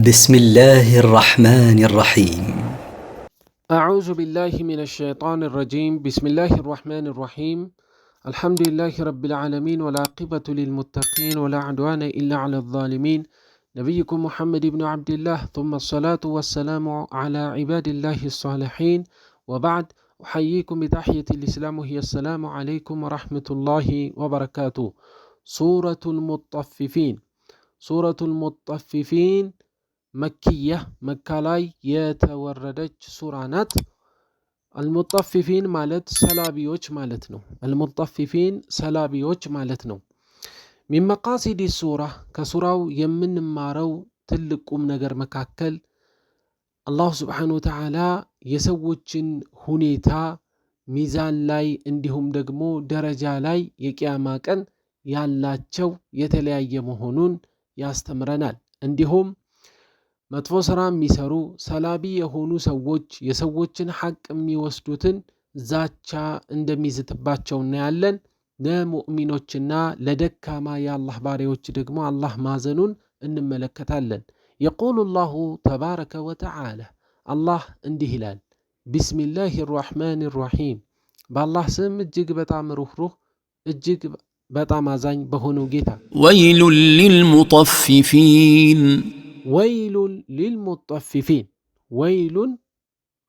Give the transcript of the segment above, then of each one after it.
بسم الله الرحمن الرحيم. أعوذ بالله من الشيطان الرجيم. بسم الله الرحمن الرحيم. الحمد لله رب العالمين، والعاقبة للمتقين، ولا عدوان إلا على الظالمين. نبيكم محمد بن عبد الله، ثم الصلاة والسلام على عباد الله الصالحين، وبعد. أحييكم بتحية الإسلام، هي السلام عليكم ورحمة الله وبركاته. سورة المطففين. سورة المطففين መኪያ፣ መካ ላይ የተወረደች ሱራ ናት። አልሙጠፊፊን ማለት ሰላቢዎች ማለት ነው። አልሙጠፊፊን ሰላቢዎች ማለት ነው። ሚን መቃሲዲ ሱራ፣ ከሱራው የምንማረው ትልቅ ቁም ነገር መካከል አላሁ ስብሓነሁ ወተዓላ የሰዎችን ሁኔታ ሚዛን ላይ እንዲሁም ደግሞ ደረጃ ላይ የቅያማ ቀን ያላቸው የተለያየ መሆኑን ያስተምረናል። እንዲሁም መጥፎ ስራ የሚሰሩ ሰላቢ የሆኑ ሰዎች የሰዎችን ሐቅ የሚወስዱትን ዛቻ እንደሚዝትባቸው እናያለን። ለሙእሚኖችና ለደካማ የአላህ ባሪያዎች ደግሞ አላህ ማዘኑን እንመለከታለን። የቁሉ ላሁ ተባረከ ወተዓላ፣ አላህ እንዲህ ይላል፣ ቢስሚላህ ራሕማን ራሒም፣ በአላህ ስም እጅግ በጣም ሩህሩህ እጅግ በጣም አዛኝ በሆነው ጌታ። ويل للمطففين። ويل للمطففين። ويل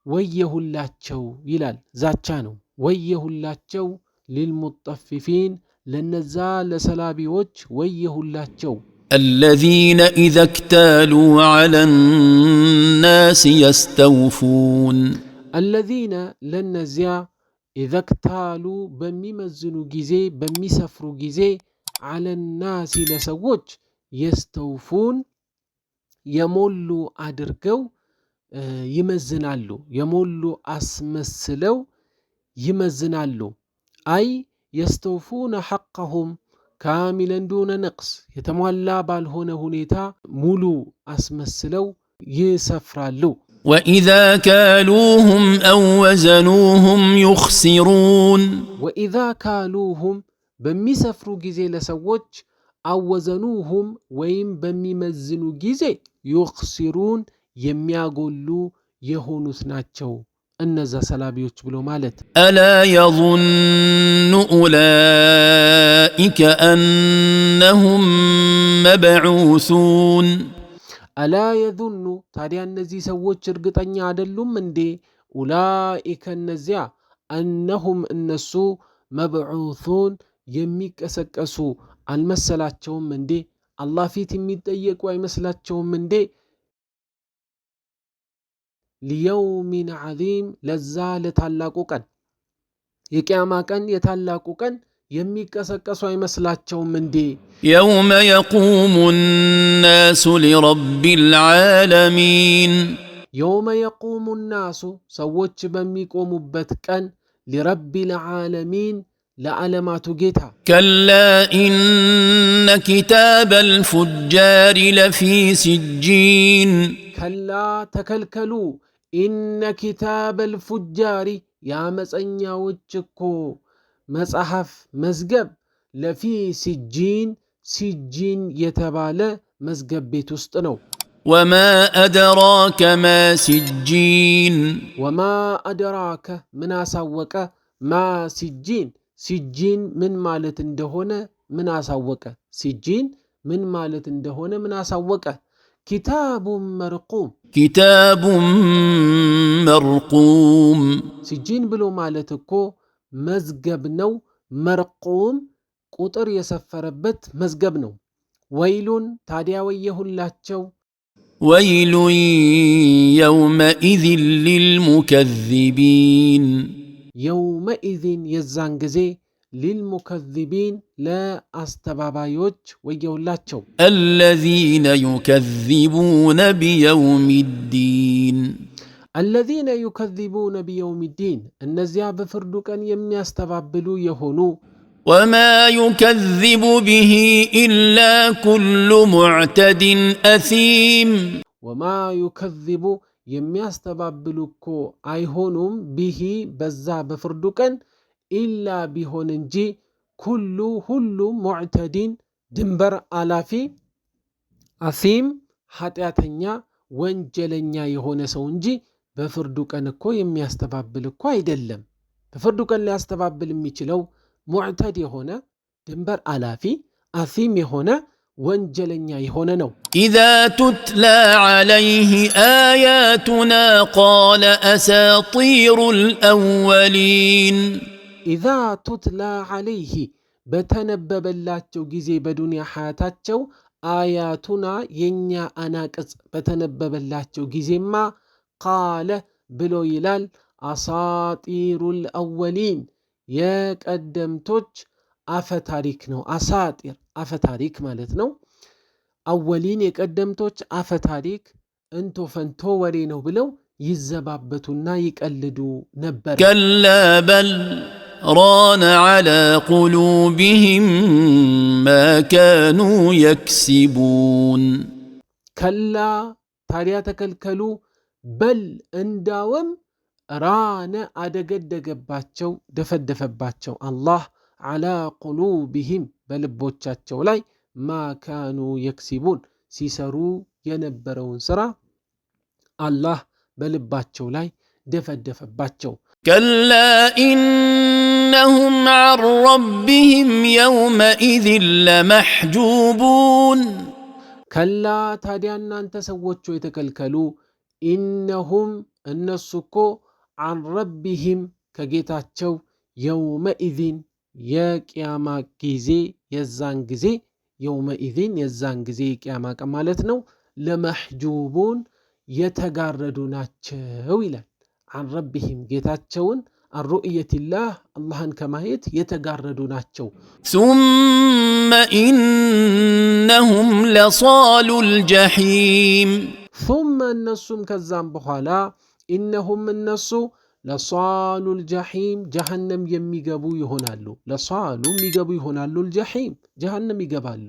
ወየሁላቸው ይላል፣ ዛቻ ነው። ወየሁላቸው፣ للمطففين ለነዛ ለሰላቢዎች ወየሁላቸው። الذين إذا اكتالوا على الناس يستوفون። الذين ለነዚያ፣ إذا اكتالوا በሚመዝኑ ጊዜ፣ በሚሰፍሩ ጊዜ፣ على الناس ለሰዎች፣ يستوفون የሞሉ አድርገው ይመዝናሉ። የሞሉ አስመስለው ይመዝናሉ። أي يستوفون حقهم كاملا دون نقص፣ የተሟላ ባልሆነ ሁኔታ ሙሉ አስመስለው ይሰፍራሉ። وإذا كالوهم أو وزنوهم يخسرون። وإذا كالوهم በሚሰፍሩ ጊዜ ለሰዎች፣ أو وزنوهم ወይም በሚመዝኑ ጊዜ፣ يخسرون የሚያጎሉ የሆኑት ናቸው እነዛ ሰላቢዎች ብሎ ማለት። ألا يظن أولئك أنهم مبعوثون። ألا يظن ታዲያ እነዚህ ሰዎች እርግጠኛ አይደሉም እንዴ? أولئك እነዚያ፣ أنهم እነሱ፣ مبعوثون የሚቀሰቀሱ አልመሰላቸውም እንዴ? አላህ ፊት የሚጠየቁ አይመስላቸውም እንዴ? ليوم عظيم ለዛ ለታላቁ ቀን፣ የቅያማ ቀን፣ የታላቁ ቀን የሚቀሰቀሱ አይመስላቸውም እንዴ? يوم يقوم الناس لرب العالمين። يوم يقوم الناس ሰዎች በሚቆሙበት ቀን፣ لرب العالمين ለዓለማቱ ጌታ። كلا إن كتاب الفجار لفي سجين። كلا ተከልከሉ፣ إن كتاب الفجار የአመፀኛዎች እኮ መጽሐፍ መዝገብ፣ لفي سجين ሲጂን የተባለ መዝገብ ቤት ውስጥ ነው። وما أدراك ما سجين። وما أدراك ምን አሳወቀ፣ ما سجين ሲጂን ምን ማለት እንደሆነ ምን አሳወቀ? ሲጂን ምን ማለት እንደሆነ ምን አሳወቀ? كتاب مرقوم። كتاب مرقوم። ሲጂን ብሎ ማለት እኮ መዝገብ ነው። مرقوم ቁጥር የሰፈረበት መዝገብ ነው። ويل ታዲያ ወየሁላቸው። ويل يومئذ للمكذبين። يومئذ የዛን ጊዜ፣ للمكذبين ለአስተባባዮች ወየውላቸው። الذين يكذبون بيوم الدين። الذين يكذبون بيوم الدين እነዚያ በፍርዱ ቀን የሚያስተባብሉ የሆኑ። وما يكذب به إلا كل معتد أثيم። وما يكذب የሚያስተባብሉ እኮ አይሆኑም፣ به በዛ በፍርዱ ቀን፣ إلا ቢሆን እንጂ፣ كل ሁሉም፣ معتد ድንበር አላፊ፣ أثيم ኃጢአተኛ ወንጀለኛ የሆነ ሰው እንጂ በፍርዱ ቀን እኮ የሚያስተባብል እኮ አይደለም። በፍርዱ ቀን ሊያስተባብል የሚችለው ሙዕተድ የሆነ ድንበር አላፊ አሲም የሆነ ወንጀለኛ የሆነ ነው። إذا تتلى عليه آياتنا قال أساطير الأولين። ኢዛ ቱትላ ዓለይህ በተነበበላቸው ጊዜ በዱንያ ሐያታቸው አያቱና የእኛ አናቅጽ በተነበበላቸው ጊዜማ ቃለ ብሎ ይላል አሳጢሩል አወሊን የቀደምቶች አፈታሪክ ነው። አሳጢር አፈታሪክ ማለት ነው። አወሊን የቀደምቶች አፈታሪክ እንቶ ፈንቶ ወሬ ነው ብለው ይዘባበቱና ይቀልዱ ነበር። ከላ በል ራነ ዐላ ቁሉቢሂም ማ ካኑ የክሲቡን። ከላ ታዲያ ተከልከሉ፣ በል እንዳውም ራነ አደገደገባቸው፣ ደፈደፈባቸው አላህ ዐላ ቁሉቢሂም በልቦቻቸው ላይ ማካኑ የክሲቡን ሲሰሩ የነበረውን ስራ አላህ በልባቸው ላይ ደፈደፈባቸው። ከላ ኢነሁም ዐን ረቢሂም የውመኢዝን ለመሕጁቡን። ከላ ታዲያ እናንተ ሰዎቹ የተከልከሉ፣ ኢነሁም እነሱ እኮ ዐን ረቢሂም ከጌታቸው የውመኢዝን የቅያማ ጊዜ የዛን ጊዜ የውመኢዝን የዛን ጊዜ የቅያማ ቀን ማለት ነው። ለመሕጁቡን የተጋረዱ ናቸው ይላል። አን ረቢሂም ጌታቸውን አን ሩእየቲላህ አላህን ከማየት የተጋረዱ ናቸው። ሱመ ኢነሁም ለሳሉል ጀሒም። ሱመ እነሱም ከዛም በኋላ ኢነሁም እነሱ ለሳሉል ጀሒም ጀሃነም የሚገቡ ይሆናሉ። ለሳሉ የሚገቡ ይሆናሉ። ልጀሒም ጀሃነም ይገባሉ።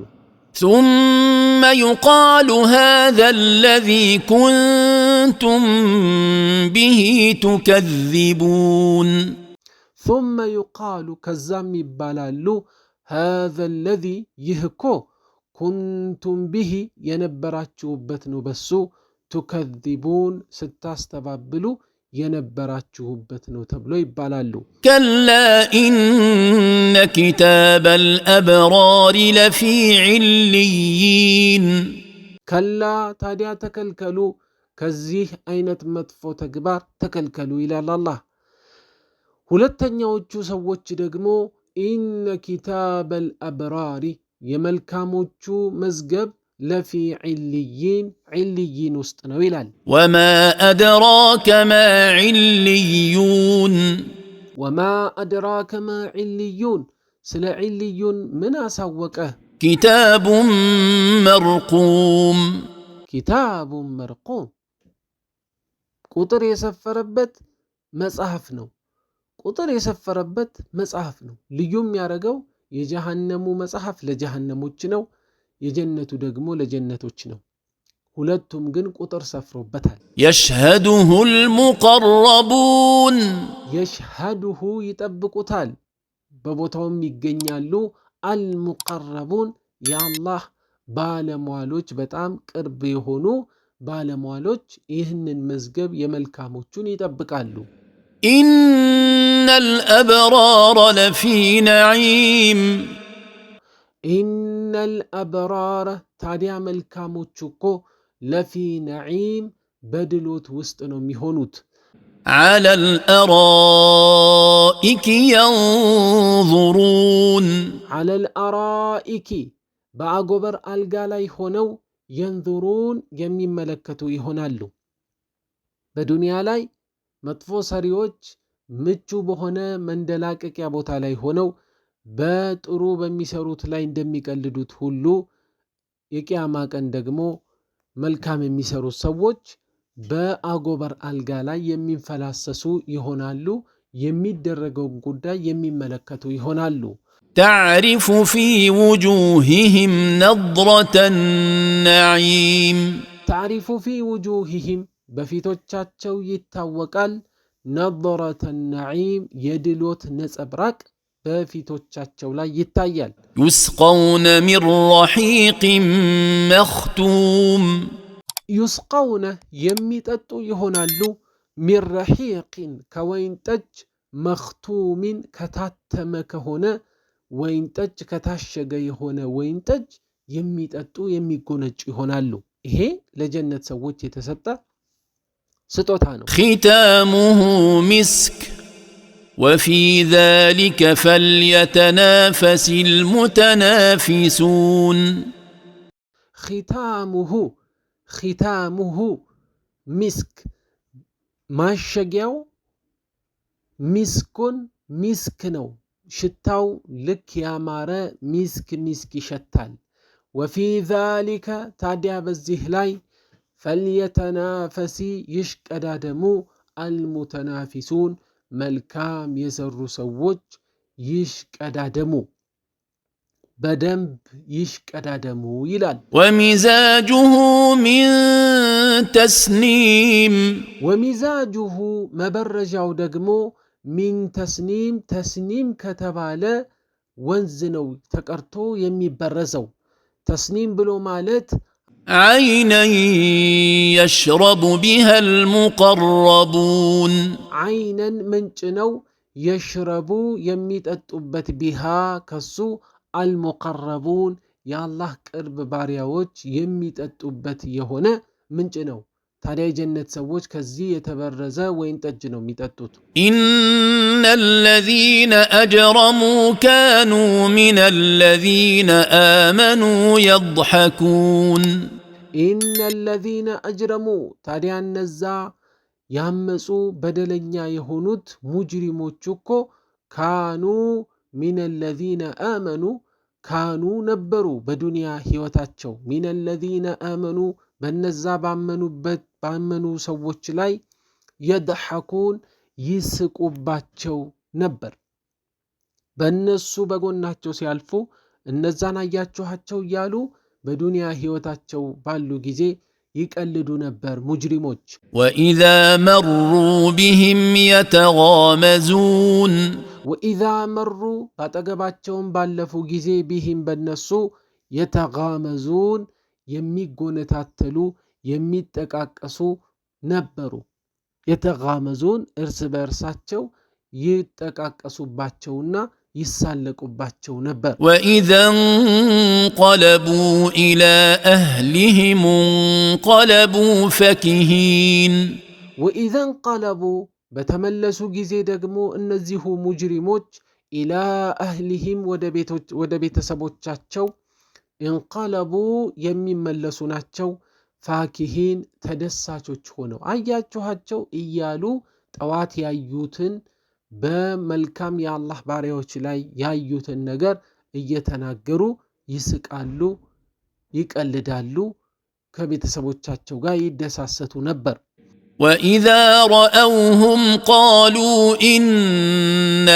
ثم يقال هذا الذي كنتم به تكذبون። ثم يقال ከዛም ይባላሉ هذا الذي ይህ እኮ كنتم به የነበራችሁበት ነው፣ በሱ تكذبون ስታስተባብሉ የነበራችሁበት ነው ተብሎ ይባላሉ። كلا إن كتاب الأبرار لفي عليين። كلا ታዲያ ተከልከሉ፣ ከዚህ አይነት መጥፎ ተግባር ተከልከሉ ይላል አላህ። ሁለተኛዎቹ ሰዎች ደግሞ إن كتاب الأبرار የመልካሞቹ መዝገብ لفي عليين ዒልይን ውስጥ ነው ይላል። وما أدراك ما عليون። وما أدراك ما عليون ስለ ዒልዩን ምን አሳወቀህ? كتاب مرقوم። كتاب مرقوم ቁጥር የሰፈረበት መጽሐፍ ነው። ቁጥር የሰፈረበት መጽሐፍ ነው። ልዩ የሚያደርገው የጀሃነሙ መጽሐፍ ለጀሃነሞች ነው። የጀነቱ ደግሞ ለጀነቶች ነው። ሁለቱም ግን ቁጥር ሰፍሮበታል። يشهده المقربون። يشهده ይጠብቁታል፣ በቦታውም ይገኛሉ። المقربون የአላህ ባለሟሎች፣ በጣም ቅርብ የሆኑ ባለሟሎች ይህንን መዝገብ የመልካሞቹን ይጠብቃሉ። إن الأبرار لفي نعيم። إن الأبرار ታዲያ መልካሞቹ እኮ لفي نعيم በድሎት ውስጥ ነው የሚሆኑት። على الأرائك ينظرون። على الأرائك በአጎበር አልጋ ላይ ሆነው ينظرون የሚመለከቱ ይሆናሉ። በዱንያ ላይ መጥፎ ሰሪዎች ምቹ በሆነ መንደላቀቂያ ቦታ ላይ ሆነው በጥሩ በሚሰሩት ላይ እንደሚቀልዱት ሁሉ የቅያማ ቀን ደግሞ መልካም የሚሰሩት ሰዎች በአጎበር አልጋ ላይ የሚንፈላሰሱ ይሆናሉ። የሚደረገውን ጉዳይ የሚመለከቱ ይሆናሉ። تعرف في وجوههم نضرة النعيم። تعرف في وجوههم በፊቶቻቸው ይታወቃል። نضرة النعيم የድሎት ነጸብራቅ በፊቶቻቸው ላይ ይታያል። يسقون من رحيق مختوم። يسقون የሚጠጡ ይሆናሉ። من رحيق ከወይን ጠጅ مختوم ከታተመ ከሆነ ወይን ጠጅ ከታሸገ የሆነ ወይን ጠጅ የሚጠጡ የሚጎነጩ ይሆናሉ። ይሄ ለጀነት ሰዎች የተሰጠ ስጦታ ነው። ختامه مسك وفي ذلك فليتنافس المتنافسون። ختامه ختامه مسك ማሸጊያው مسك ሚስክ ነው። ሽታው ልክ ያማረ ሚስክ ሚስክ ይሸታል። وفي ذلك ታዲያ በዚህ ላይ فليتنافس ይሽቀዳደሙ المتنافسون መልካም የሰሩ ሰዎች ይሽቀዳደሙ፣ በደንብ ይሽቀዳደሙ ይላል። ومزاجه من تسنيم። ومزاجه መበረዣው ደግሞ من تسنيم ተስኒም ከተባለ ወንዝ ነው ተቀርቶ የሚበረዘው። ተስኒም ብሎ ማለት عينا يشرب بها المقربون። عينا ምንጭ ነው። يشرب የሚጠጡበት بها ከሱ المقربون የአላህ ቅርብ ባሪያዎች የሚጠጡበት የሆነ ምንጭ ነው። ታዲያ የጀነት ሰዎች ከዚህ የተበረዘ ወይን ጠጅ ነው የሚጠጡት። إن الذين أجرموا كانوا من الذين آمنوا يضحكون። إن الذين أجرموا ታዲያ እነዛ ያመፁ በደለኛ የሆኑት ሙጅሪሞች እኮ كانوا من الذين آمنوا كانوا ነበሩ በዱንያ ህይወታቸው من الذين آمنوا በነዛ ባመኑበት ባመኑ ሰዎች ላይ يضحكون ይስቁባቸው ነበር። በእነሱ በጎናቸው ሲያልፉ እነዛን አያችኋቸው እያሉ በዱንያ ህይወታቸው ባሉ ጊዜ ይቀልዱ ነበር ሙጅሪሞች። وإذا مروا بهم يتغامزون። وإذا مروا ባጠገባቸውን ባለፉ ጊዜ بهم በነሱ يتغامزون የሚጎነታተሉ የሚጠቃቀሱ ነበሩ። يتغامزون እርስ በእርሳቸው ይጠቃቀሱባቸውና ይሳለቁባቸው ነበር። وإذا انقلبوا إلى أهلهم انقلبوا فكهين። وإذا انقلبوا በተመለሱ ጊዜ ደግሞ እነዚሁ ሙጅሪሞች إلى أهلهم ወደ ቤተሰቦቻቸው انقلبوا የሚመለሱ ናቸው። فكهين ተደሳቾች ሆነው አያችኋቸው እያሉ ጠዋት ያዩትን በመልካም የአላህ ባሪያዎች ላይ ያዩትን ነገር እየተናገሩ ይስቃሉ፣ ይቀልዳሉ፣ ከቤተሰቦቻቸው ጋር ይደሳሰቱ ነበር። وإذا رأوهم قالوا إن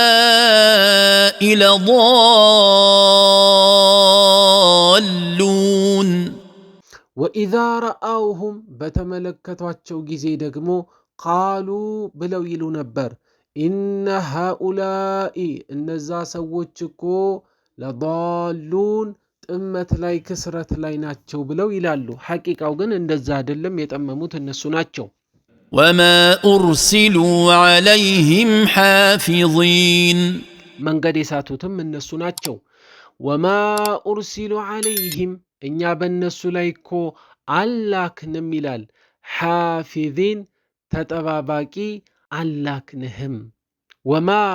هؤلاء لضالون። وإذا رأوهم በተመለከቷቸው ጊዜ ደግሞ قالوا ብለው ይሉ ነበር إن هؤلاء እነዛ ሰዎች እኮ لضالون ጥመት ላይ ክስረት ላይ ናቸው ብለው ይላሉ። ሐቂቃው ግን እንደዛ አይደለም፣ የጠመሙት እነሱ ናቸው። وما أرسلوا عليهم حافظين። መንገድ የሳቱትም እነሱ ናቸው። وما أرسلوا عليهم እኛ በእነሱ ላይ እኮ አላክንም ይላል። حافظين ተጠባባቂ አላክንህም። وما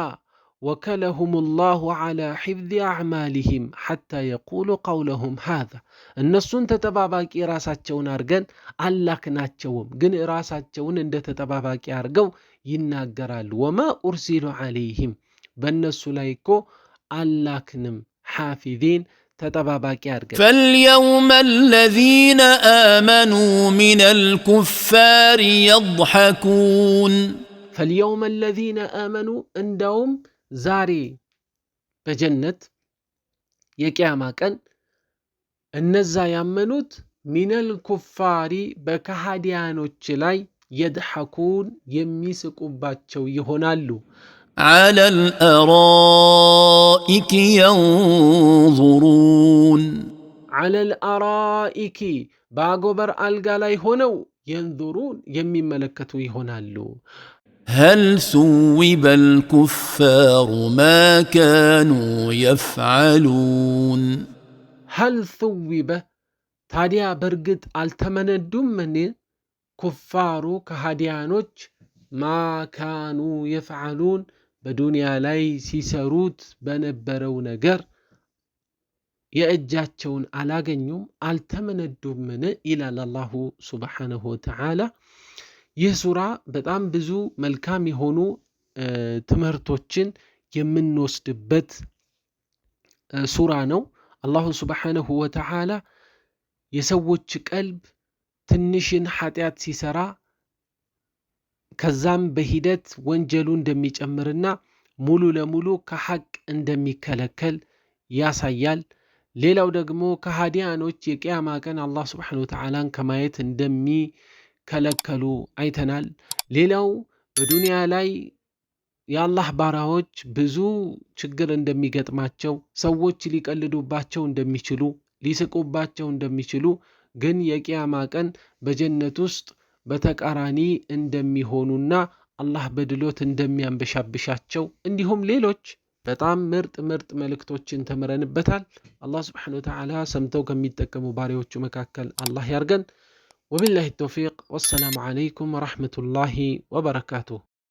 وكلهم الله على حفظ أعمالهم حتى يقولوا قولهم هذا እነሱን ተጠባባቂ ራሳቸውን አድርገን አላክናቸውም፣ ግን ራሳቸውን እንደ ተጠባባቂ አድርገው ይናገራሉ። وما أرسلوا عليهم በእነሱ ላይ እኮ አላክንም حافظين ተጠባባቂ አድርገን። فاليوم الذين آمنوا من الكفار يضحكون። فاليوم الذين آمنوا እንዳውም ዛሬ በጀነት የቅያማ ቀን እነዛ ያመኑት من الكفار በከሃዲያኖች ላይ يضحكون የሚስቁባቸው ይሆናሉ። على الأرائك ينظرون። ዐለል አራኢኪ በአጎበር አልጋ ላይ ሆነው የንዙሩን የሚመለከቱ ይሆናሉ። هل ثوب الكفار ما كانوا يفعلون። هل ثوب ታዲያ በእርግጥ አልተመነዱምን? ኩፋሩ ከሃዲያኖች ما كانوا يفعلون በዱንያ ላይ ሲሰሩት በነበረው ነገር የእጃቸውን አላገኙም አልተመነዱምን? ይላል አላሁ ሱብሓነሁ ወተዓላ። ይህ ሱራ በጣም ብዙ መልካም የሆኑ ትምህርቶችን የምንወስድበት ሱራ ነው። አላሁ ሱብሓነሁ ወተዓላ የሰዎች ቀልብ ትንሽን ኃጢአት ሲሰራ ከዛም በሂደት ወንጀሉ እንደሚጨምርና ሙሉ ለሙሉ ከሐቅ እንደሚከለከል ያሳያል። ሌላው ደግሞ ከሃዲያኖች የቅያማ ቀን አላህ ስብሓነሁ ወተዓላን ከማየት እንደሚከለከሉ አይተናል። ሌላው በዱንያ ላይ የአላህ ባሪያዎች ብዙ ችግር እንደሚገጥማቸው፣ ሰዎች ሊቀልዱባቸው እንደሚችሉ፣ ሊስቁባቸው እንደሚችሉ፣ ግን የቅያማ ቀን በጀነት ውስጥ በተቃራኒ እንደሚሆኑና አላህ በድሎት እንደሚያንበሻብሻቸው እንዲሁም ሌሎች በጣም ምርጥ ምርጥ መልእክቶችን ተምረንበታል። አላህ ስብሓነሁ ወተዓላ ሰምተው ከሚጠቀሙ ባሪያዎቹ መካከል አላህ ያርገን። ወቢላሂ ተውፊቅ ወሰላሙ ዓለይኩም ወረሕመቱላሂ ወበረካቱሁ።